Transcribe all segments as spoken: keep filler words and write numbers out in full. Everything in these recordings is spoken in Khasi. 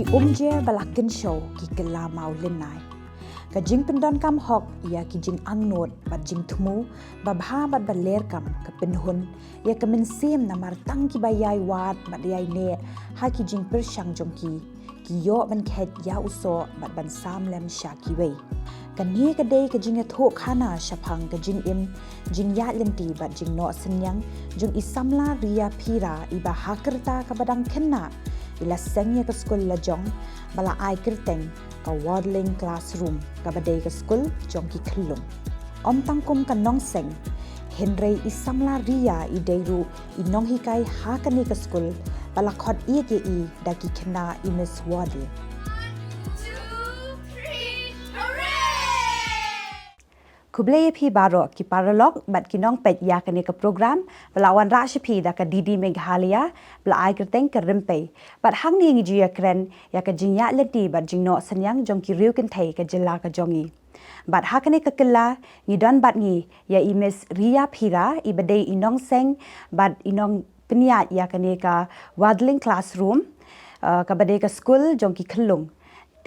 Ki umjer ba la kynshew ki kylla mawlynnai. Ka jingpyndonkam hok ïa ki jingangnud bad jingthmu babha bad ba ler kam ka pynhun ïa ka mynsiem, namar tang kiba ïai wad bad ïai neh ha ki jingpyrshang jong ki, ki ïoh ban khet ïa u soh bad ban sam lem sha kiwei. Kane ka dei ka jingïathuh khana shaphang ka jingim, jingïaid lynti bad jingnoh synñiang jong i samla Ria Phira, iba ha ka rta kaba dang khynnah i la seng ïa ka skul lajong ba la ai kyrteng ka Waddling Classroom, kaba dei ka skul jong ki khyllung. Ym tang kum ka nongseng, hynrei i samla Ria i dei ruh i nonghikai ha kane ka skul, ba la khot ïeit ïa i da ki khynnah i Miss Waddle. Khublei ïa phi baroh ki paralok bad ki nongpeit ïa kane ka program ba la wanrah sha phi da ka D D Meghalaya, ba la ai kyrteng ka Rympei. Bad hangne ngi ju ïakren ïa ka jingïaid lynti bad jingnoh synñiang jong ki riew kynthei ka jylla ka jong ngi. Bad ha kane ka kylla ngi don bad ngi ïa i Miss Ria Phira, iba dei i nongseng bad i nongpynïaid ïa kane ka Waddling Classroom, uh, kaba dei ka skul jong ki khyllung.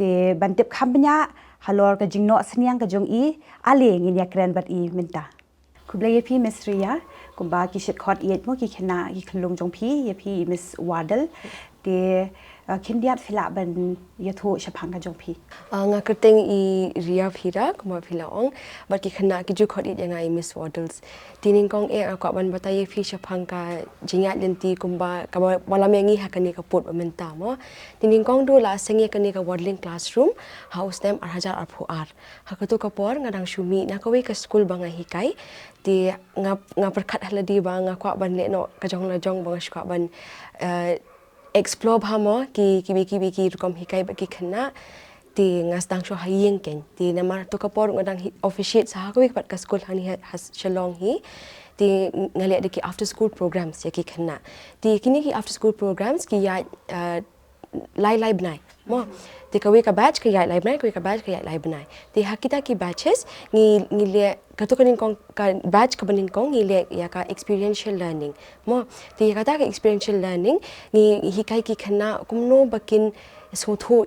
Te ban tip kham bniah halor ka jingnoh synñiang ka jong i, ale ngin ïakren bad i mynta. Khublei ïa phi Miss Ria, kumba ki shait khot ïeit mo ki khynnah ki khyllung jong phi ïa phi i Miss Waddle. Te, uh, khyndiat phi lah ban ïathuh shaphang ka jong phi? Ah, nga kyrteng i Ria Phira, kumba phi la ong, bad ki khynnah ki ju khot ïeit ïa nga i Miss Waddles. Te nyngkong eh nga kwah ban batai ïa phi shaphang ka jingïaid lynti kumba kaba wallam ïa ngi ha kane ka pud ba mynta mo. Te nyngkong duh la seng ïa kane ka Waddling Classroom ha u snem ar hajar arphew ar. Ha kato ka por nga dang shu mih na kawei ka skul ba nga hikai. Te nga, nga pyrkhat ha lade ba nga kwah ban leh noh ka jong la jong, ba nga shu kwah ban, eh, explore bha mo ki, kiwei kiwei ki rukom hikai bad ki khynnah. Te nga sdang shuh ha ïing kein. Te namar to ka por nga dang hi-, officiate sa ha kawei pat ka skul hangne ha, ha Shillong hi. Te nga leh da ki after school programs ïa ki khynnah. Te kine ki after school programs ki ïaid, eh, lai lai bnai mo. Te kawei ka batch ka ïaid lai bnai, kawei ka batch ka ïaid lai bnai. Te ha kita ki batches ngi, ngi leh, kato ka nyngkong, ka batch kaba nyngkong ngi leh ïa ka experiential learning mo. Te ïa kata ka experiential learning ngi hikai ki khynnah kumno ba kin sngewthuh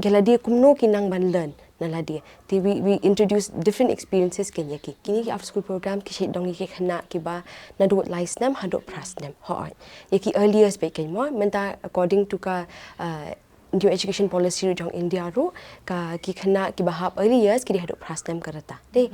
ïa lade, kumno ki nang ban learn na lade. Te we, we introduce different experiences kein ïa ki. Kine ki after school program ki shait dong ïa ki khynnah kiba naduh lai snem haduh phra snem. Hooid. Ïa ki early years beit kein mo, mynta according to ka, uh, New Education Policy ruh jong India ruh, ka ki khynnah kiba hap early years ki dei haduh phra snem ka rta. Te,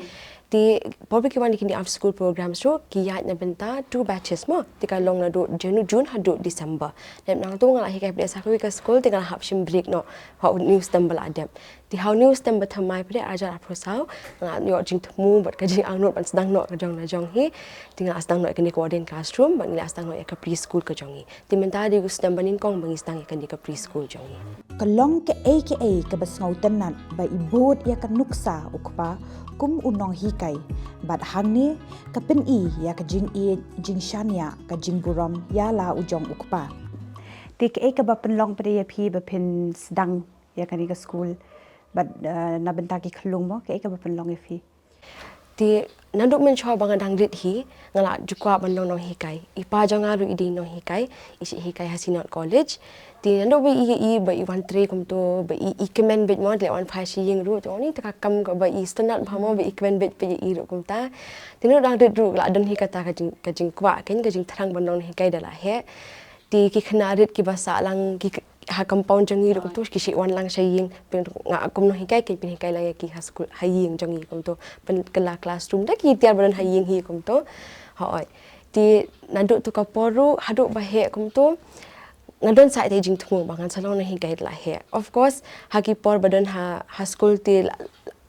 te por ba ki wan ïa kine after school programs ruh ki ïaid na bynta two batches mo. Te ka long naduh Janu-, June haduh December. Dep nangto nga la hikai pat sa kawei ka skul, te nga la hap shim break noh ha une u snem ba la dep. Te ha une u snem ba thymmai pat ar hajar arphew saw, nga la ïoh jingthmu bad ka jingangnud ban sdang noh ka jong la jong hi. Te nga la sdang noh ïa kane ka Waddling Classroom bad ngi la sdang noh ïa ka preschool ka jong ngi. Te mynta dei u snem ba nyngkong ba ngi sdang ïa kane ka preschool jong ngi. Ka long kaei kaei kaba sngewtynnat ba i bud ïa ka nuksa u kpa kum u nonghikai. Bad hangne ka pyni ïa ka jingïeit, jingshaniah, ka jingburom ïa la u jong u kpa. Te kaei kaba pynlong pat ïa phi ba phin sdang ïa kane ka skul? Bad, eh, na bynta ki khyllung mo, kaei kaba pynlong ïa phi? Te naduh mynshuwa ba nga dang rit hi, nga la ju kwah ban long nonghikai. I pa jong nga ruh i dei nonghikai, i shait hikai ha Synod College. Te naduh ba i, i, ba i wan trei kumto, ba i, i kmen beit mo, te leh wan phai sha ïing ruh, te ong ni, te ka kam kaba i sngewtynnat bha mo, ba i kmen beit pat ïa i ruh kumta. Te naduh dang rit ruh la don hi kata ka jing, ka jingkwah kein, ka jingthrang ban long nonghikai da la heh. Te ki khynnah rit kiba sah lang ki, ha compound jong ngi ruh kumto, ki shait wan lang sha ïing, pyn, nga kum nonghikai kein, pynhikai lang ïa ki ha skul, ha ïing jong ngi kumto, pynkylla classroom da ki tiar ba don ha ïing hi kumto. Hooid. Te naduh to ka por ruh haduh ba heh kumto, nga don sa ïa ka jingthmu ba ngan sa long nonghikai da la heh. Of course, ha ki por ba don ha, ha skul te la,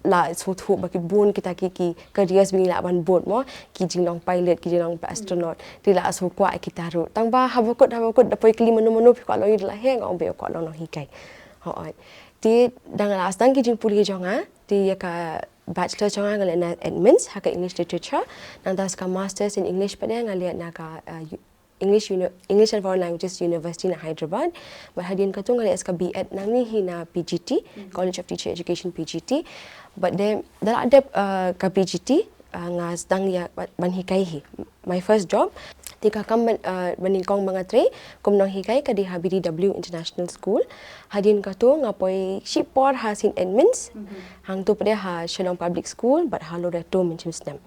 la sngewthuh ba ki bun kita ki, ki careers ba ngi lah ban bud mo, ki jinglong pilot, ki jinglong astronaut. Te la sngewkwah kita ruh. Tang ba haba kut, haba kut da poi kylli mano mano phi kwah long ïa da la heh, nga ong ba nga kwah long nonghikai. Hooid. Te da nga la sdang ki jingpule jong nga, te ïa ka bachelor jong nga nga leh na admins ha ka English literature, nangta sa ka masters in English pat nga leh na ka, uh, u-, English Uni-, English and Foreign Languages University na Hyderabad. Bad hadien kata nga leh sa ka B.Ed nangne hi na P G T, College of Teacher Education, P G T. Bad da, da la dep, uh, ka P G T, uh, nga sdang ïa ba-, ban hikai hi. My first job, Te ka kam ban, uh, ba nyngkong ba nga trei kum nonghikai ka dei ha B D W International School. Hadien kato nga poi shipor ha Saint Edmunds. Hangto pat de ha Shillong Public School bad ha Loreto mynshwa snem.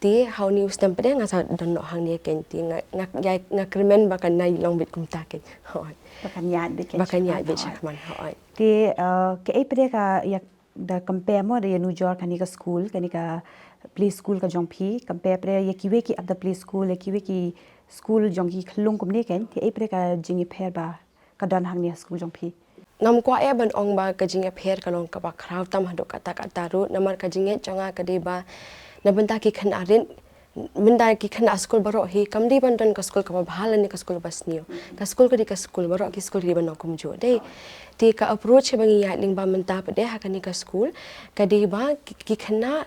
Te ha une u snem pat de nga sa don noh hangne kein, te nga, nga, nga, nga kyrmen ba kan nai long beit kumta kein. Hooid. Ba kan ïaid beit kein. Ba kan ïaid beit shakhmat, hooid. Te, uh, kaei pat de ka ïa da compare mo da ïanujor kane ka school, kane ka play school ka jong phi, compare pat de ïa kiwei ki other play school, ïa kiwei ki school jong ki khyllung kumne kein, te ei pat de ka jingïapher ba ka don hangne ha school jong phi? Ngam kwah eh ban ong ba ka jingïapher ka long kaba khraw tam haduh katta katta ruh, namar ka jingngeit jong nga ka dei ba na bynta ki khynnah rit, mynta ki khynnah skul baroh hi kam dei ban don ka skul kaba bha lane ka skul ba sniew. Ka skul ka dei ka skul, baroh ki skul ki dei ban long kumjuh dei. Te ka approach ba ngi ïaid lyngba mynta pat de ha kane ka skul ka dei ba ki, ki khynnah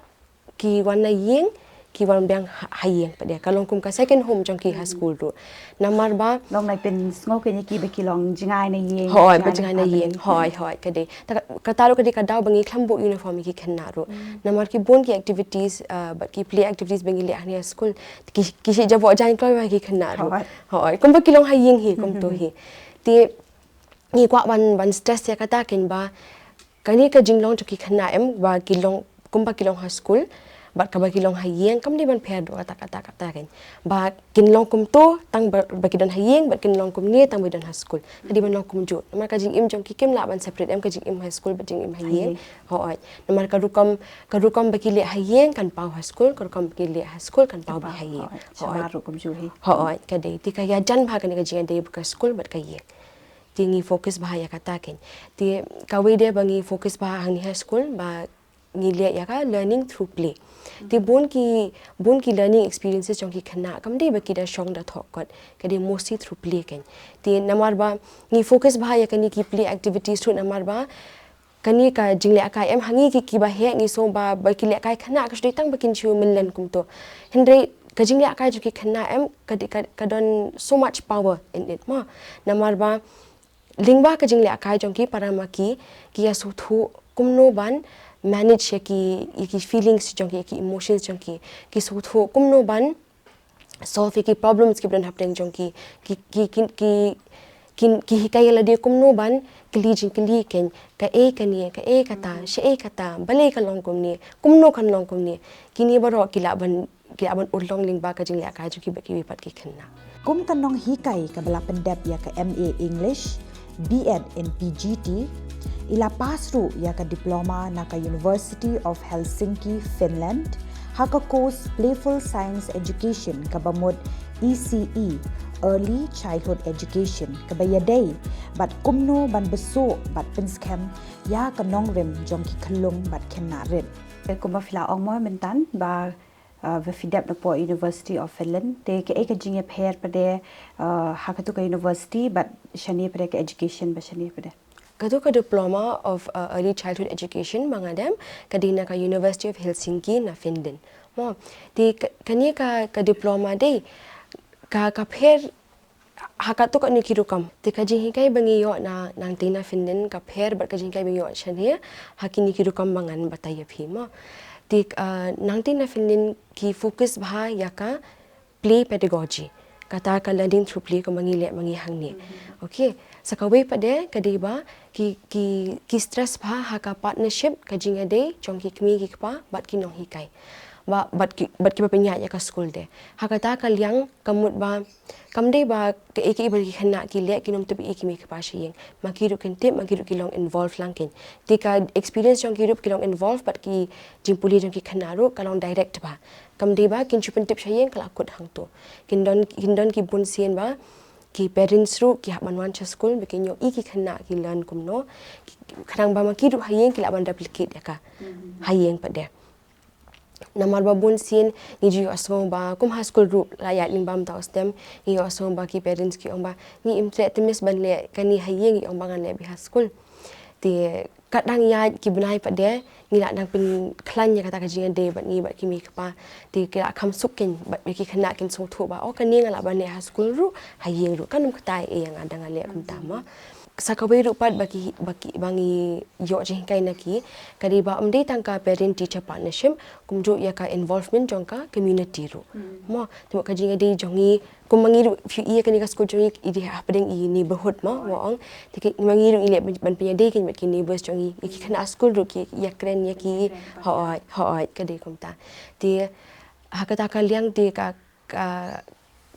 ki wan na ïing, ki wan biang ha, ha ïing pat de. Ka long kum ka second home jong ki ha skul ruh. Namar ba long nai pynsngew kein ïa ki ba ki long jngai na ïing. Hooid, ba jngai na ïing. Hooid, hooid, ka dei. Ta ka, kata ruh ka dei ka daw ba ngi khlem buh uniform ïa ki khynnah ruh. Namar ki bun ki activities, uh, bad ki play activities ba ngi leh hangne ha skul, ki, ki shu jaboh jaiñ kloi ba ki khynnah ruh. Hooid. Hooid, kumba ki long ha ïing hi, kumto hi. Te ngi kwah ban, ban stress ïa kata kein ba kane ka jinglong jong ki khynnah em ba ki long kumba ki long ha skul bad kaba ki long ha ïing kam dei ban pher haduh katta katta katta kein. Ba kin long kumto tang ba, ba ki don ha ïing bad kin long kumne tang ba ki don ha skul. Ka dei ban long kumjuh. Namar ka jingim jong ki kim lah ban separate em, ka jingim ha skul bad jingim ha ïing. Hooid. Namar ka rukom, ka rukom ba ki leh ha ïing kan paw ha skul, ka rukom ba ki leh ha skul kan paw beit ha ïing. Hooid. Shabar ruh kumjuh hi. Hooid, ka dei. Te ka ïajan bha kane ka jingïadei ba ka skul bad ka ïing. Te ngi focus bha ïa kata kein. Te kawei de ba ngi focus bha hangne ha skul ba ngi leh ïa ka learning through play. Te bun ki, bun ki learning experiences jong ki khynnah kam dei ba ki da shong da thoh kot, ka dei mostly through play kein. Te namar ba ngi focus bha ïa kane ki play activities ruh namar ba kane ka jinglehkai em ha ngi ki, kiba heh ngi sngew ba, ba ki lehkai khynnah ka shu dei tang ba kin shu mynlen kumto. Hynrei ka jinglehkai jong ki khynnah em ka, ka, ka don so much power in it mo. Namar ba lyngba ka jinglehkai jong ki para ma ki, ki ïa sngewthuh kumno ban manage ïa ki, ïa ki feelings jong ki, ïa ki emotions jong ki, ki sngewthuh kumno ban solve ïa ki problems kiba don hapdeng jong ki, ki, ki, ki, ki, ki, ki hikai ïa lade kumno ban kylli jingkylli kein, kaei kane, kaei kata, shaei kata, balei ka long kumne, kumno kan long kumne. Kine baroh ki lah ban, ki lah ban urlong lyngba ka jinglehkai jong ki bad kiwei pat ki khynnah. Kum ka nonghikai kaba la pyndep ïa ka M A English, B Ed in P G T, i la pass ruh ïa ka diploma na ka University of Helsinki, Finland, ha ka course Playful Science Education kaba mut E C E, Early Childhood Education, kaba ïadei bad kumno ban bsut bad pynskhem ïa ka nongrim jong ki khyllung bad khynnah rit. Te kumba phi la ong mo mynta ba, uh, ba phi dep na poh University of Finland. Te kaei ka jingïapher pat de, uh, ha katu ka university bad shane pat de ka education ba shane pat de? Katu ka Diploma of, uh, Early Childhood Education ba nga dep ka dei na ka University of Helsinki na Finland. Mo, te ka, kane ka, ka diploma dei ka, ka pher ha katu kane ki rukom. Te ka jinghikai ba ngi ïoh na, nangtei na Finland ka pher bad ka jinghikai ba ngi ïoh shane ha kine ki rukom ba ngan batai ïa phi mo. Te, uh, nangtei na Finland ki focus bha ïa ka play pedagogy. Kata ka learning through play kumba ngi leh ma ngi hangne. Okay. Sa kawei pat de ka dei ba ki, ki, ki stress bha ha ka partnership, ka jingïadei jong ki kmie ki kpa bad ki nonghikai. Ba, bad ki, bad kiba pynïaid ïa ka skul de. Ha kata ka liang ka mut ba kam dei ba kaei kaei ba ki khynnah ki leh kin ym tip ïa ki kmie ki kpa sha ïing. Ma ki ruh kin tip, ma ki ruh ki long involve lang kein. Te ka experience jong ki ruh ki long involve bad ki jingpule jong ki khynnah ruh ka long direct bha. Kam dei ba kin shu pyntip sha ïing ka la kut hangto. Kin don, kin don ki bun sien ba ki parents ruh ki hap ban wan sha skul ba kin ïohi ki khynnah ki learn kumno. Ki, khnang ba ma ki ruh ha ïing ki lah ban replicate ïa ka ha ïing pat de. Namar ba bun sien ngi ju ïohsngew ba kum ha skul ruh la ïaid lyngba mynta u snem, ngi ïohsngew ba ki parents ki ong ba ngi im treh te miss ban leh kane ha ïing, ngi ong ba ngan leh beit ha skul. Te kat dang ïaid ki bnai pat de ngi la dang pynkhlaiñ ïa kata ka jingïadei bad ngi bad ki kmie ki kpa. Te ki la kham suk kein bad ki khynnah kin sngewthuh ba, oh, kane nga lah ban leh ha skul ruh, ha ïing ruh, kan ym kata ei ïa nga da nga leh kumta mo. Sa kawei ruh pat ba ki, ba ki, ba ngi ïoh jinghikai na ki, ka dei ba ym dei tang ka parent teacher partnership, kumjuh ïa ka involvement jong ka community ruh. Mo, te mo ka jingïadei jong ngi, kum ma ngi ruh phi ïa kane ka skul jong ngi i dei hapdeng i neighborhood mo, wa ong. Te ki ma ngi ruh i leh ban pynïadei kein bad ki neighbors jong ngi, ïa ki khynnah skul ruh ki ïakren ïa ki, hooid, hooid, ka dei kumta. Te ha kata ka liang te ka, ka,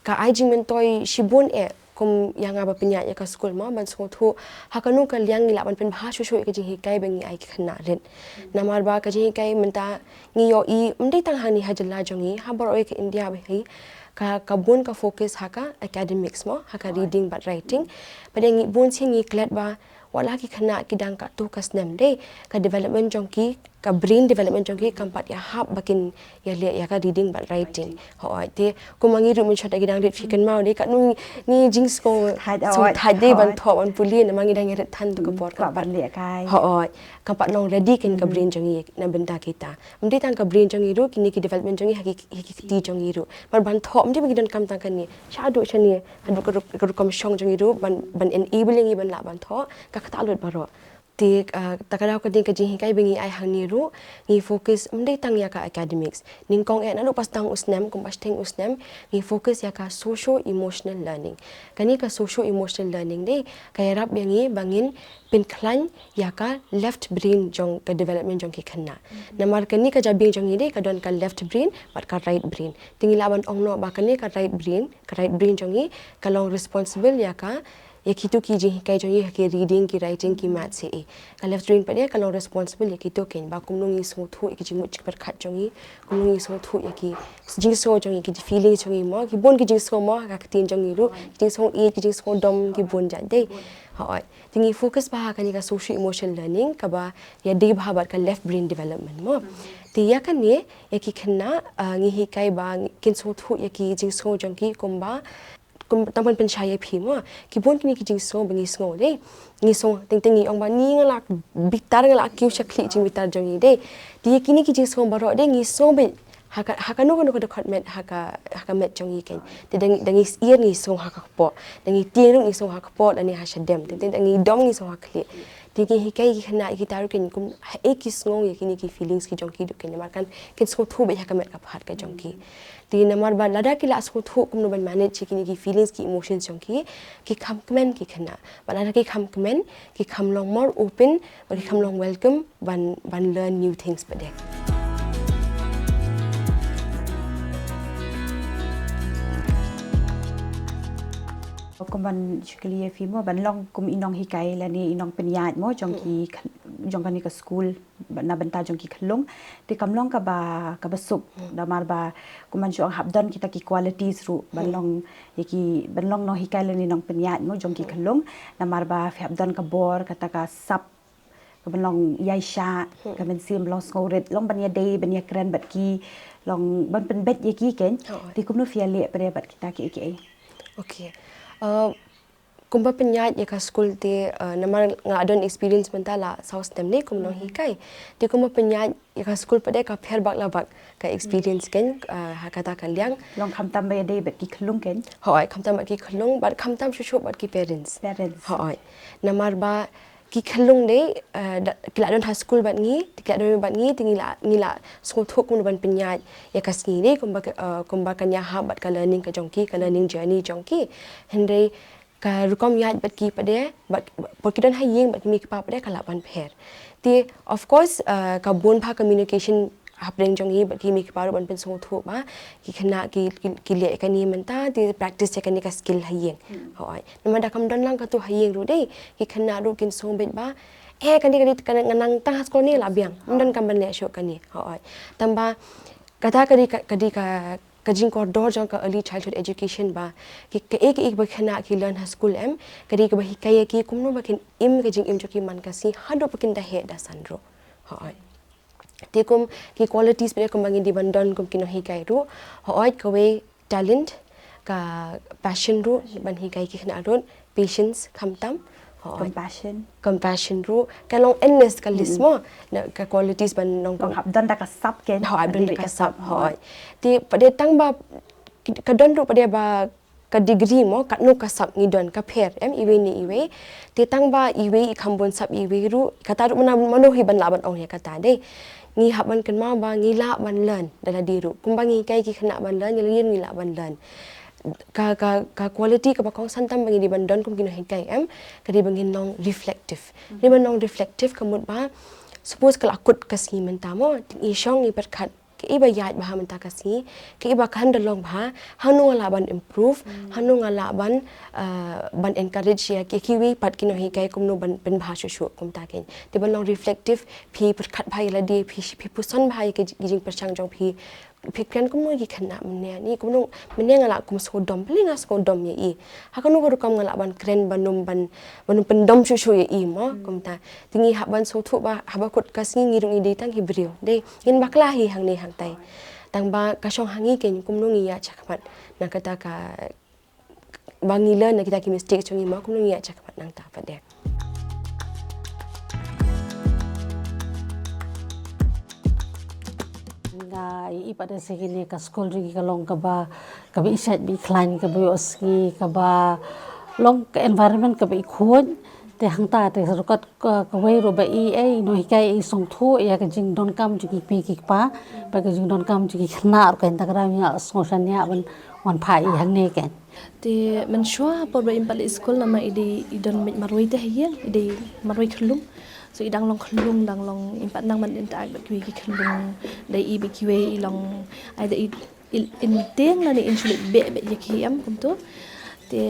ka ai jingmyntoi shibun eh, kum ïa nga ba pynïaid ïa ka skul mo, ban sngewthuh ha kano ka liang ngi lah ban pynbha shuh shuh ïa ka jinghikai ba ngi ai ki khynnah rit. Namar ba ka jinghikai mynta ngi ïohi ym dei tang hangne ha jylla jong ngi, ha baroh ka India ba hi, ka, ka bun ka focus ha ka academics mo, ha ka reading bad writing. Bad ïa ngi bun sien ngi klet ba wat la ki khynnah ki dang katto ka snem dei, ka development jong ki, ka brain development jong ki kam pat ïahap ba kin ïaleh ïa ka reading bad writing. Hooid, te kum ma ngi ruh mynshwa da ki dang rit phi kynmaw dei, katno ngi jingsngew, sngewthait dei ban thoh ban pule, namar ngi dang ïarit than tu ka por, kam pat leh kai. Hooid, kam pat long ready kein ka brain jong ngi na bynta kita. Ym dei tang ka brain jong ngi ruh, kine ki development jong ngi ha ki, ha ki kti jong ngi ruh. Namar ban thoh ym dei ba ngi donkam tang kane, shaduh shane, haduh ka rukom shong jong ngi ruh ban, ban enable ïa ngi ban lah ban thoh, ka ktah lut baroh. Te, ah, ta ka daw ka dei ka jinghikai ba ngi ai hangne ruh, ngi focus ym dei tang ïa ka academics. Nyngkong eh naduh ba sdang u snem, kum ba shiteng u snem, ngi focus ïa ka socio emotional learning. Kane ka socio emotional learning dei, ka ïarap ïa ngi ba ngin pynkhlaiñ ïa ka left brain jong ka development jong ki khynnah. Namar kane ka jabieng jong ngi dei, ka don ka left brain bad ka right brain. Te ngi lah ban ong noh ba kane ka right brain, ka right brain jong ngi, ka long responsible ïa ka, ïa kito ki jinghikai jong ngi ha ki reading, ki writing, ki maths, eh. Ka left brain pat ïa ka long responsible ïa kito kein, ba kumno ngi sngewthuh ïa ki jingmut jingpyrkhat jong ngi, kumno ngi sngewthuh ïa ki jingsngew jong ngi, ki feelings jong ngi mo, ki bun ki jingsngew mo, ha ka ktien jong ngi ruh, ki jingsngew ïeit, ki jingsngew dom, ki bun jait dei. Hooid. Te ngi focus bha ha kane ka socio emotional learning, kaba ïadei bha bad ka left brain development mo. Te ïa kane, ïa ki khynnah, ah, ngi hikai ba kin sngewthuh ïa ki jingsngew jong ki kumba, kum tang ban pynshai ïa phi mo. Ki bun kine ki jingsngew ba ngi sngew dei. Ngi sngew teng teng ngi ong ba ni nga la bitar, nga la kiew sha khlieh jingbitar jong ngi dei. Te ïa kine ki jingsngew baroh dei ngi sngew beit ha ka, ha kano kano ka dkhot met, ha ka, ha ka met jong ngi kein. Te da ngi, da ngi syier ngi sngew ha ka kpoh. Da ngi tieng ruh ngi sngew ha ka kpoh, lane ha shadem. Teng teng da ngi dom ngi sngew ha khlieh. Te ngi hikai ki khynnah kita ruh kein kum haei ki sngew ïa kine ki feelings ki jong ki ruh kein. Namar kan kin sngewthuh beit ha ka met ka phad ka jong ki. Te namar ba lada ki la sngewthuh kumno ban manage ïa kine ki feelings, ki emotions jong ki, ki kham kmen ki khynnah. Ba lada ki kham kmen, ki kham long more open, ba ki kham long welcome ban, ban learn new things pat de. Kum ban shu kylli ïa phi mo, ban long kum i nonghikai lane i nongpynïaid mo jong ki, jong kane ka skul, na bynta jong ki khyllung. Te kam long kaba, kaba suk. Namar ba kum ban shu ong hap don kita ki qualities ruh ban long ïa ki, ban long nonghikai lane nongpynïaid mo jong ki khyllung. Namar ba phi hap don ka bor, kata ka sap, ka ban long ïaishah, ka mynsiem ban long sngewrit, long ban ïadei, ban ïakren bad ki, long ban pynbeit ïa ki kein. Te kumno phi ïaleh pat de bad kita kiei kiei? Okay. Uh, kumba pynïaid ïa ka skul te, uh, namar nga la don experience mynta la saw snem ne kum nonghikai. Te kumba pynïaid ïa ka skul pat de ka pher bak la bak ka experience kein, uh, ha kata ka liang. Long khamtam ba ïadei bad ki khyllung kein? Hooid, khamtam bad ki khyllung, bad khamtam shuh shuh bad ki parents. Parents. Hooid. Namar ba ki khyllung dei, uh, da, ki la don ha skul bad ngi, ki la don bad ngi, te ngi la, ngi la sngewthuh kumno ban pynïaid ïa ka sngi dei, kumba ka, uh, kumba kan ïahap bad ka learning ka jong ki, ka learning journey jong ki. Hynrei ka rukom ïaid bad ki pat de, bad, bad ki don ha ïing bad ki mei ki pa pat de ka lah ban pher. Te, of course, uh, ka bun bha communication hapdeng jong ngi bad ki mei ki pa ruh ban pynsngewthuh ba ki khynnah ki, ki, ki leh kane mynta, te practice ïa kane ka skill ha ïing. Hooid. Namar da kam don lang katto ha ïing ruh dei, ki khynnah ruh kin sngew beit ba, eh, kane, kane, kane nga nang tang ha skul ne la biang. Ym donkam ban leh shuh kane. Hooid. Tangba kata ka dei ka, ka dei ka, ka jingkordor jong ka early childhood education ba ki, kaei kaei ba ki khynnah ki learn ha skul em, ka dei kaba hikai ïa ki kumno ba kin im ka jingim jong ki man ka sngi haduh ba kin da heh da san ruh. Hooid. Te kum ki qualities pat de kumba ngin dei ban don kum ki nonghikai ruh. Hooid, kawei talent, ka passion ruh ban hikai ki khynnah ruh, patience khamtam. Hooid. Compassion. Compassion ruh. Ka long endless ka list mo. Na ka qualities ban long, long hap don da ka sap kein. Hooid, hap don da ka sap. Hooid. Te pat de tangba ka don ruh pat de ba Ka degree mo, katno ka sap ngi don, ka pher em, iwei ne iwei. Te tang ba iwei i kham bun sap iwei ruh, kata ruh mano mano hi ban lah ban ong ïa kata dei. Ngi hap ban kynmaw ba ngi lah ban learn da lade ruh. Kumba ngi hikai ki khynnah ban learn, ïa lade ngi lah ban learn. Ka, ka, ka quality kaba kongsan tam ba ngi dei ban don kum ki nonghikai em, ka dei ba ngin long reflective. Dei ban long reflective ka mut ba, suppose ka la kut ka sngi mynta mo, te ngi shong ngi pyrkhat, kaei ba ïaid bha mynta ka sngi, kaei ba kan da long bha, hangno nga lah ban improve, hangno nga lah ban, uh, ban encourage ïa ki, kiwei pat ki nonghikai kumno ban, ban bha shuh shuh kumta kein. Te ban long reflective, phi pyrkhat bha ïa lade, phi, phi puson bha ïa ki, ki jingpyrshang jong phi, phi kren kumno ïa ki khynnah mynne, ni kumno mynne nga lah kum sngewdom, balei nga sngewdom ïa i. Ha kano ka rukom nga lah ban kren ban ym ban, ban ym pyndom shuh shuh ïa i mo, kumta. Te ngi hap ban sngewthuh ba, haba kut ka sngi ngi ruh ngi dei tang hi briew. Dei, ngin bakla hi hangne hangtai. Tang ba ka shong ha ngi kein kumno ngi ïaid shakhmat. Na kata ka, ba ngi learn na kita ki mistake jong ngi mo, kumno ngi ïaid shakhmat nangta pat de. Nga i pat de sha kine ka skul jong ngi ka long kaba, kaba i shait ba i khlaiñ, kaba ïohsngi, kaba long ka environment kaba i khuid. Te hangta te ruh kat ka, kawei ruh ba i, ei, nonghikai i sngewthuh ïa ka jingdonkam jong ki kmie ki kpa, ba ka jingdonkam jong ki khynnah ruh kein, te ka dei ba nga sngew shaniah ban wan phah i hangne kein. Te mynshuwa por ba im pat leit skul namar i dei i don beit marwei te ha ïing, i dei marwei khyllung. So i dang long khyllung, dang long, im pat nang ban interact bad kiwei ki khyllung, da i bad kiwei i long, ai da i, i, in tieng lane in shu leit beh beit ïa ki em kumto. Te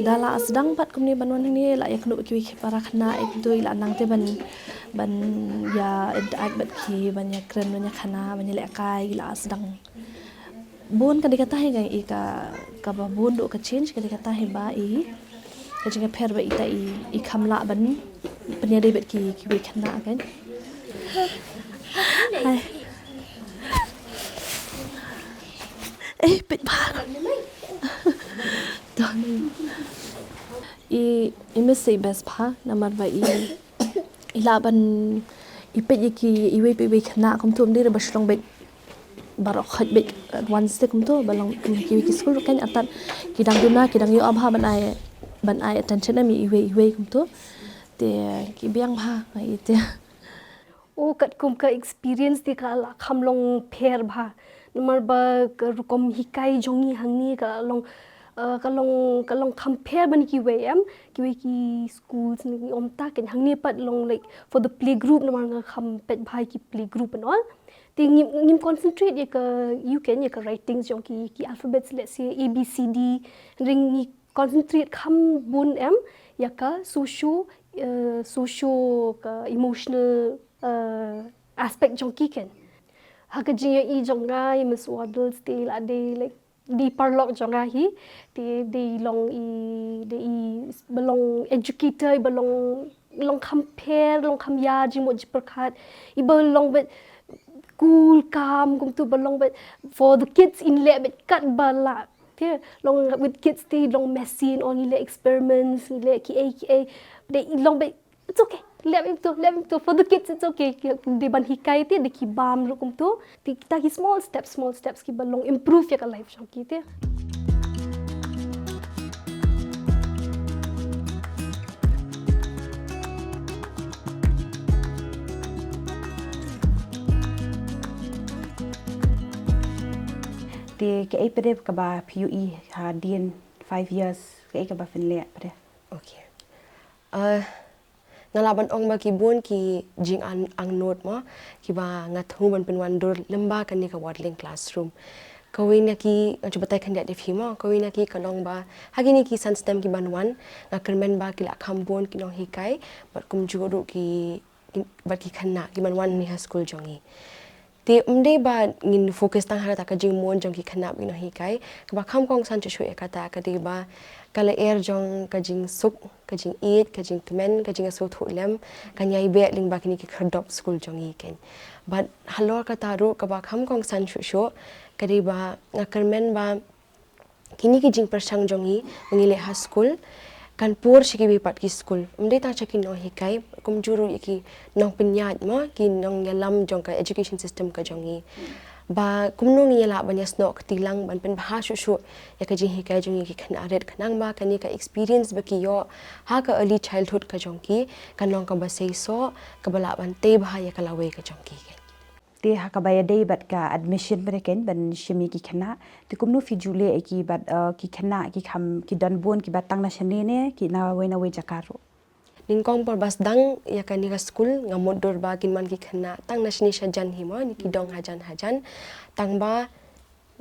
da la sdang pat kumne ban wan hangne, la ïakynduh bad kiwei ki para khynnah em kumto, i la nang te ban, ban ïa interact bad ki, ban ïakren, ban ïakhana, ban ïalehkai, i la sdang. Bun ka dei kata hi ka, i ka, kaba bun duh ka change ka dei kata hi ba i, ka jingïapher ba ita i, i kham lah ban pynïadei bad ki, kiwei khynnah kein. Hai. Eh, peit bha. To. I, i miss i best bha, namar ba i, i lah ban, i peit ïa ki, iwei pa iwei khynnah kumto, ym dei ba shu long beit baroh khoit beit at once te kumto, ba long kum kiwei ki skul ruh kein, artat ki dang duna, ki dang ïoh bha ban ai, ban ai attention em ïa iwei iwei kumto. Te ki biang bha nga i te. O, katkum ka experience te ka la kham long pher bha. Namar ba ka rukom hikai jong ngi hangne ka long, uh, ka long, ka long kham pher ban kiwei em, kiwei ki schools ne ki ym tah kein, hangne pat long like for the playgroup namar nga kham peit bha ki playgroup and all. Te ngim, ngim concentrate ïa ka, ïa ka, ïa ka writings jong ki, ki alphabets, let's say A B C D. Hynrei ngi concentrate kham bun em ïa ka socio, uh, socio ka emotional, uh, aspect jong ki kein. Ha ka jingïohi jong nga i Miss Waddles te la dei like dei paralok jong nga hi, te dei long i, dei i ba long educator, ba long, long kham pher, long kham ïa jingmut jingpyrkhat, i ba long beit cool calm kumto, ba long beit for the kids in leh beit katba lah. Te long with kids te long messy and all, ngi leh experiments, ngi leh kiei kiei. Dei i long beit, it's okay. Leh beit to, leh beit to. For the kids it's okay. Ki, dei ban hikai te, dei ki bam ruh kumto. Te kita ki small steps, small steps ki ba long improve ïa ka life jong ki te. Te kaei pat de kaba phi ïohi hadien five years, kaei kaba phin leh pat de? Okay. Uh, nga lah ban ong ba ki bun ki jingangnud mo, kiba nga thmu ban pynwandur lyngba kane ka Waddling Classroom. Kawei na ki, nga ju batai khyndiat ïa phi mo, kawei na ki ka long ba ha kine ki san snem ki ban wan, nga kyrmen ba ki la kham bun ki nonghikai, bad kumjuh ruh ki, ki, bad ki khynnah ki ban wan ne ha skul jong ngi. Te ym dei ba ngin focus tang ha kata ka jingmut jong ki khynnah bad ki nonghikai, kaba kham kongsan shuh shuh ïa kata ka dei ba ka lyer jong ka jingsuk, ka jingïeit, ka jingkmen, ka jingïasngewthuh lem kan ïai beh lyngba kine ki khyrdop skul jong ngi kein. Bad halor kata ruh kaba kham kongsan shuh shuh ka dei ba nga kyrmen ba kine ki jingpyrshang jong ngi ba ngi leh ha skul, kan pur sha kiwei pat ki skul. Ym dei tang sha ki nonghikai, kumjuh ruh ïa ki nongpynïaid mo, ki nongïalam jong ka education system ka jong ngi. Ba kumno ngin ïa lah ban ïasnoh kti lang ban pynbha shuh shuh ïa ka jinghikai jong ngi ki khynnah rit, khnang ba kane ka experience ba ki ïoh ha ka early childhood ka jong ki kan long kaba seisoh, kaba lah ban tei bha ïa ka lawei ka jong ki. Te ha kaba ïadei bad ka admission bad ken ban shim ïa ki khynnah, te kumno phi ju leh ïa ki bad, eh, ki khynnah ki kham, ki don bun kiba tang na shane ne ki na wei na wei jaka ruh? Nyngkong por ba sdang ïa kane ka skul nga mutdur ba kin wan ki khynnah tang na shane shajan hi mo, ne ki dong hajan hajan. Tang ba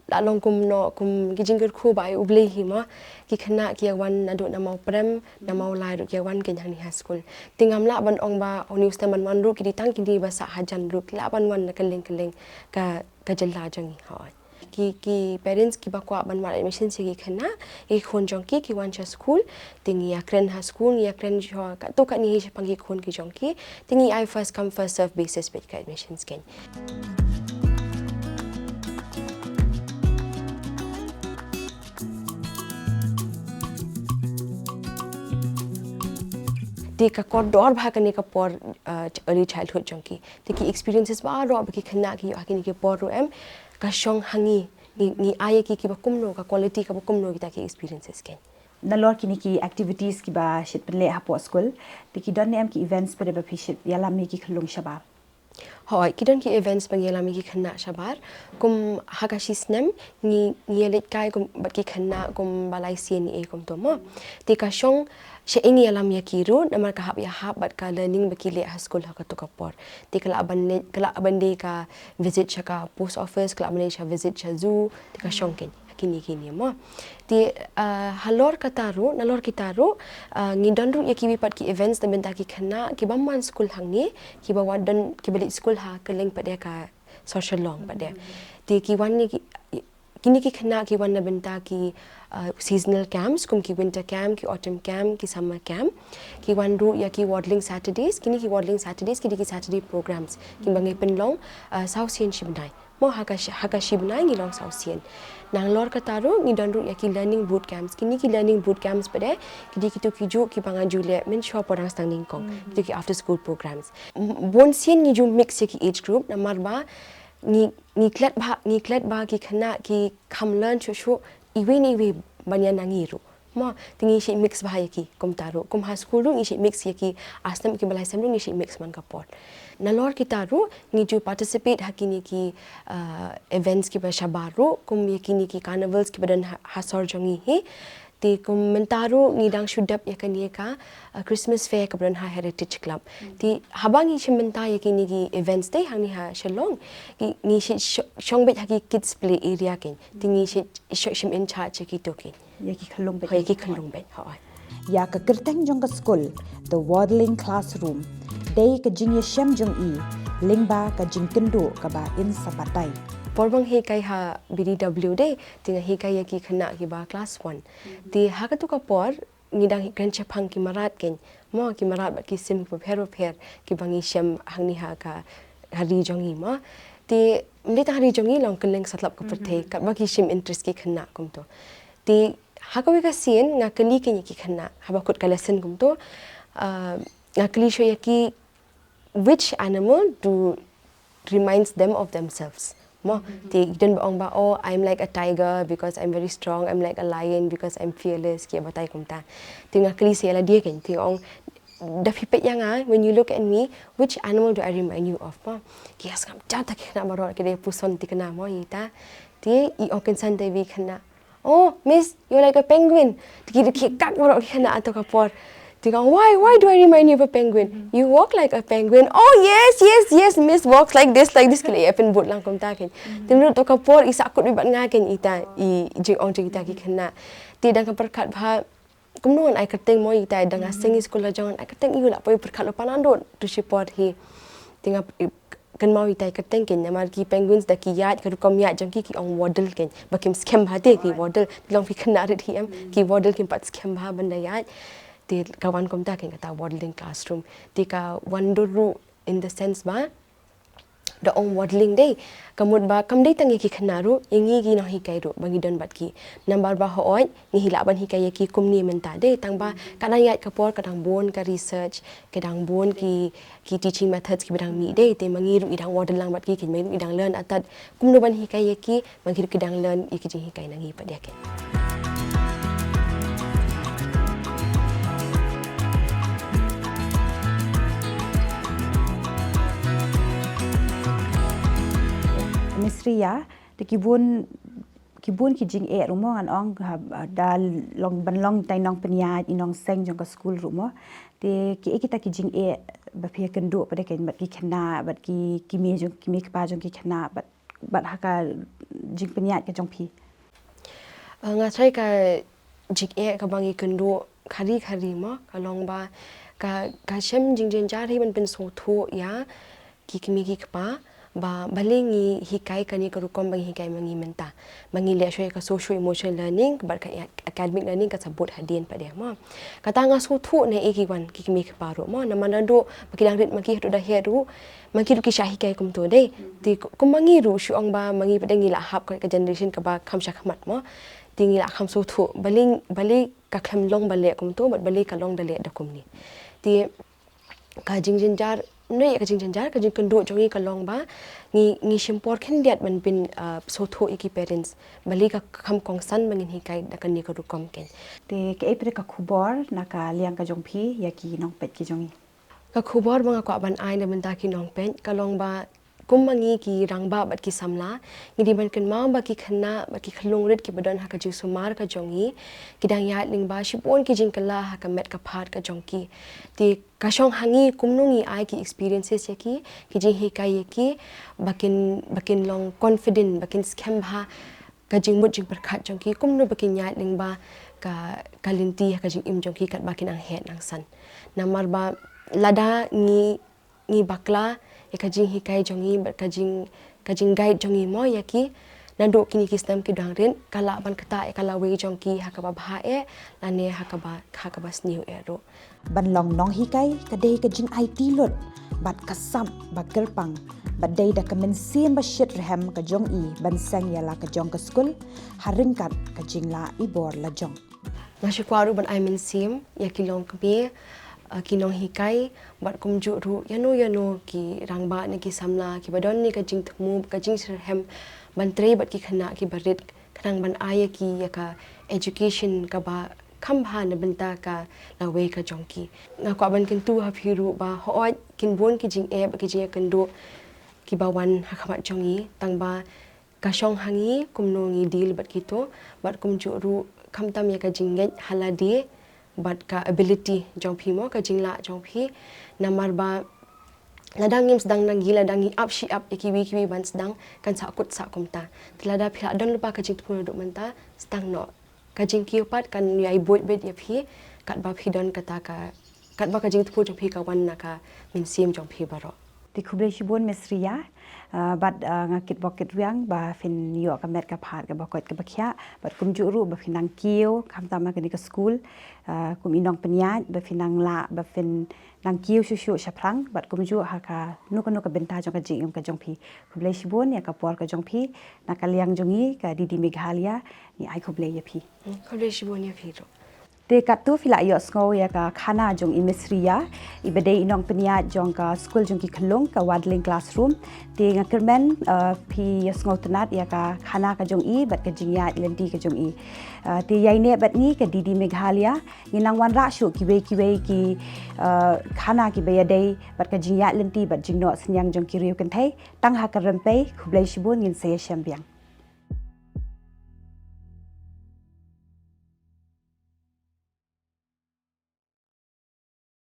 la long kumno, kum ki jingkyrkhu ba ai U Blei hi mo, ki khynnah ki ïa wan naduh na Mawprem, na Mawlai ruh ki ïa wan keiñ hangne ha skul. Te ngam lah ban ong ba une u snem ban wan ruh ki dei tang kine ba sah hajan ruh, ki lah ban wan na kylleng kylleng ka, ka jylla jong ngi, hooid. Ki, ki parents kiba kwah ban wad admission sha ki khynnah, ki khun jong ki, ki wan sha skul, te ngi ïakren ha skul, ngi ïakren shuwa katto katne hi shaphang ki khun ki jong ki, te ngi ai first come first serve basis bad ka admissions keiñ. Te ka kordor bha kane ka por, uh, early childhood jong ki. Te ki experiences baroh ba ki khynnah ki ïoh ha kine ki por ruh em, ka shong ha ngi, ngi, ngi ai ïa ki kiba kumno, ka quality kaba kumno kita ki experiences keiñ. Nalor kine ki activities kiba shait pynleh hapoh skul, te ki don ne em ki events pat ba phi shait ïalam ïa ki khyllung shabar? Hooid, ki don ki events ba ngi ïalam ïa ki khynnah shabar. Kum ha ka shi snem ngi, ngi ïaleit kai kum bad ki khynnah kum ba lai sien ne ei kumto mo. Te ka shong sha ïing ïalam ïa ki ruh, namar ka hap ïahap bad ka learning ba ki leh ha skul ha kato ka por. Te ka lah ban leh, ka lah ban dei ka visit sha ka post office, ka lah ban dei sha visit sha zoo, te ka shong keiñ ha kine kine mo. Te, ah, halor kata ruh, nalor kita ruh, ah, ngi don ruh ïa kiwei pat ki events na bynta ki khynnah kiba ym wan skul hangne, kiba wan don, kiba leit skul ha kylleng pat de ka sor Shillong pat de. Te ki wan ne ki, kine ki khynnah ki wan na bynta ki, ah, seasonal camps, kum ki winter camp, ki autumn camp, ki summer camp. Ki wan ruh ïa ki waddling Saturdays, kine ki waddling Saturdays ki dei ki Saturday programs kiba ngi pynlong, ah, saw sien shi bnai. Mo ha ka shi, ha ka shi bnai ngi long saw sien. Nalor kata ruh ngi don ruh ïa ki learning boot camps. Kine ki learning boot camps pat de ki dei kito kijuh kiba nga ju leh mynshuwa por dang sdang nyngkong. Kito ki after school programs. M-, bun sien ngi ju mix ïa ki age group namar ba ngi, ngi klet ba, ngi klet ba ki khynnah ki kham learn shuh shuh iwei na iwei ban ïa na ngi ruh. Mo, te ngi shait mix bha ïa ki kumta ruh. Kum ha skul ruh ngi shait mix ïa ki, ar snem kiba lai snem ruh ngi shait mix man ka por. Nalor kita ruh ngi ju participate ha kine ki, ah, events kiba shabar ruh, kum ïa kine ki carnivals kiba don ha, ha sor jong ngi hi. Te kum mynta ruh ngi dang shu dep ïa kane ka, ah, Christmas fair kaba don ha Heritage Club. Te haba ngi shim bynta ïa kine ki events te hangne ha Shillong, ki, ngi shi-, sh-, shong beit ha ki kids play area keiñ. Te ngi shi-, sh-, shim in charge ïa kito keiñ. Ïa ki khyllung beit. Hooid, ïa ki khyllung beit, hooid. Ïa ka kyrteng jong ka skul, The Waddling Classroom, dei ka jingïashem jong i lyngba ka jingkynduh kaba in sa batai. Por ba nga hikai ha B D W de, te nga hikai ïa ki khynnah kiba class one. Te ha kato ka por ngi dang kren shaphang ki mrad keiñ. Mo, ki mrad bad ki sim kiba pher ba pher kiba ngi shem hangne ha ka, ha ri jong ngi mo. Te ym dei tang ha ri jong ngi, long kylleng satlak ka pyrthei, katba ki shim interest ki khynnah kumto. Te ha kawei ka sien nga kylli keiñ ïa ki khynnah haba kut ka lesson kumto, ah, nga kylli shuwa ïa ki, which animal do reminds them of themselves? Mo, te ki don ba ong ba, "Oh, I'm like a tiger because I'm very strong, I'm like a lion because I'm fearless," ki ïa batai kumta. Te nga kylli sa ïa lade keiñ, te ong, "Da phi peit ïa nga, when you look at me, which animal do I remind you of?" Mo, ki ïa sngap jam ta ki khynnah baroh, ki dei puson thikna mo ita. Te i ong kynsan da iwei i khynnah, "Oh, miss, you're like a penguin." Te ki, ki kak baroh ki khynnah ha kato ka por. Te ka ong, "Why, why do I remind you of a penguin?" "You walk like a penguin." "Oh, yes, yes, yes, miss walks like this, like this." Ki la ïa pynbud lang kumta keiñ. Te naduh kato ka por i sahkut beit bad nga keiñ ita i jingong jong kita ki khynnah. Te dang ka pyrkhat bha, kumno ngan ai kyrteng mo ita, dang ha seng i skul la jong, ngan ai kyrteng, i u lah poi pyrkhat lypa naduh tu shi por hi. Te nga kynmaw ita i kyrteng keiñ, namar ki penguins da ki ïaid, ka rukom ïaid jong ki ki ong waddle keiñ. Ba kim skhem bha te ki waddle. Te long phi khynnah rit hi em, ki waddle kim pat skhem bha ban da ïaid. Te ka wan kumta keiñ kata waddling classroom. Te ka wan dur ruh in the sense ba da ong modeling dei, ka mut ba kam dei tang ïa ki khynnah ruh, ïa ngi ki nonghikai ruh ba ngi don bad ki. Namar ba hooid ngi hi lah ban hikai ïa ki kumne mynta dei, tang ba ka dang ïaid ka por, ka dang bun ka research, ka dang bun ki, ki teaching methods kiba dang mih dei, te ma ngi ruh ngi dang model lang bad ki, ki ma ngi ruh ngi dang learn atat kumno ban hikai ïa ki, ma ngi ruh ki dang learn ïa ki jinghikai na ngi pat ïa ki. Miss Ria, te ki bun, ki bun ki jingeh ruh mo ngan ong, ha, da long ban long tang i nongpynïaid, i nongseng jong ka skul ruh mo. Te kiei kita ki jingeh ba phi ïakynduh pat ïa ki bad ki khynnah, bad ki, ki mei jong, ki mei kpa jong ki khynnah, bad, bad ha ka jingpynïaid ka jong phi? Ah, nga tharai ka jingeh kaba ngi kynduh khari khari mo, ka long ba ka, ka shem jingjynjar hi ban pynsngewthuh ïa ki kmie ki kpa ba balei ngi hikai kane ka rukom ba ngi hikai ma ngi mynta. Ba ngi leh shuh ïa ka socio emotional learning bad ka academic learning ka sa bud hadien pat de mo. Kata nga sngewthuh ne i ki wan ki kmie ki kpa ruh mo, namar naduh ba ki dang rit ma ki haduh da heh ruh ma ki ruh ki shah hikai kumto dei. Te kum ma ngi ruh shu ong ba ma ngi pat de ngi la hap ka, ka generation kaba kham shakhmat mo. Te ngi la kham sngewthuh balei, balei ka khlem long ba leh kumto bad balei ka long da leh da kumne. Te ka jingjynjar, ne ka jingjynjar, ka jingkynduh jong ngi ka long ba ngi, ngi shim por khyndiat ban pyn, ah, sngewthuh ïa ki parents balei ka kham kongsan ba ngin hikai da kane ka rukom kein. Te kaei pat ka khubor na ka liang ka jong phi ïa ki nongpeit ki jong ngi? Ka khubor ba nga kwah ban ai na bynta ki nongpeit ka long ba kum ma ngi ki rangbah bad ki samla, ngi dei ban kynmaw ba ki khynnah bad ki khyllung rit kiba don ha ka jingsumar ka jong ngi, ki dang ïaid lyngba shibun ki jingkylla ha ka met ka phad ka jong ki. Te ka shong ha ngi kumno ngi ai ki experiences ïa ki, ki jinghikai ïa ki, ba kin, ba kin long confident, ba kin skhem bha ka jingmut jingpyrkhat jong ki, kumno ba kin ïaid lyngba ka, ka lynti ha ka jingim jong ki katba ki nang heh nang san. Namar ba lada ngi, ngi bakla ïa ka jinghikai jong ngi bad ka jing, ka jingguide jong ngi mo ïa ki naduh kine ki snem ki dang rit, ka lah ban ktah ïa ka lawei jong ki ha kaba bha eh lane ha kaba, ha kaba sniew eh ruh. Ban long nonghikai ka dei ka jingaiti lut bad ka sap ba kyrpang, bad dei da ka mynsiem ba shitrhem ka jong i ban seng ïa la ka jong ka skul ha ryngkat ka jinglah i bor la jong. Nga shu kwah ruh ban ai mynsiem ïa ki longkmie, eh, ki nonghikai, bad kumjuh ruh ïano ïano ki rangbah ne ki samla kiba don ne ka jingthmu, ka jingshitrhem ban trei bad ki khynnah kiba rit, khnang ban ai ïa ki ïa ka education kaba kham bha na bynta ka lawei ka jong ki. Nga kwah ban kyntu ha phi ruh ba hooid kin bun ki jingeh bad ki jingïakynduh kiba wan ha khmat jong ngi, tang ba ka shong ha ngi kumno ngi deal bad kito, bad kumjuh ruh khamtam ïa ka jingngeit ha lade bad ka ability jong phi mo, ka jinglah jong phi. Namar ba lada ngim sdang nanggi, lada ngi ap shi ap ïa kiwei kiwei ban sdang, kan sah kut sah kumta. Te lada phi la don lypa ka jingthmu naduh mynta, sdang noh. Ka jingkiew pat kan ïai buit beit ïa phi katba phi don kata ka, katba ka jingthmu jong phi ka wan na ka mynsiem jong phi baroh. Te khublei shibun Miss Ria, ah, bad, ah, nga kitbok kitrwiang ba phin ïoh ka met ka phad kaba koit kaba khiah, bad kumjuh ruh ba phin nang kiew khamtam ha kane ka skul, ah, kum i nongpynïaid, ba phin nang lah, ba phin nang kiew shuh shuh shaphrang, bad kumjuh ha kano kano ka bynta jong ka jingim ka jong phi. Khublei shibun ïa ka por ka jong phi, na ka liang jong ngi ka D D Meghalaya, ngi ai khublei ïa phi. Hmm, khublei shibun ïa phi ruh. Te katto phi la ïohsngew ïa ka khana jong i Miss Ria, iba dei i nongpynïaid jong ka skul jong ki khyllung, ka Waddling Classroom. Te nga kyrmen, eh, phi ïohsngew tynnad ïa ka khana ka jong i bad ka jingïaid lynti ka jong i. Eh, te ïaineh bad ngi ka D D Meghalaya, ngin nang wanrah shuh kiwei kiwei ki, eh, khana kiba ïadei bad ka jingïaid lynti bad jingnoh synñiang jong ki riew kynthei. Tang ha ka rympei, khublei shibun, ngin sa ïashem biang.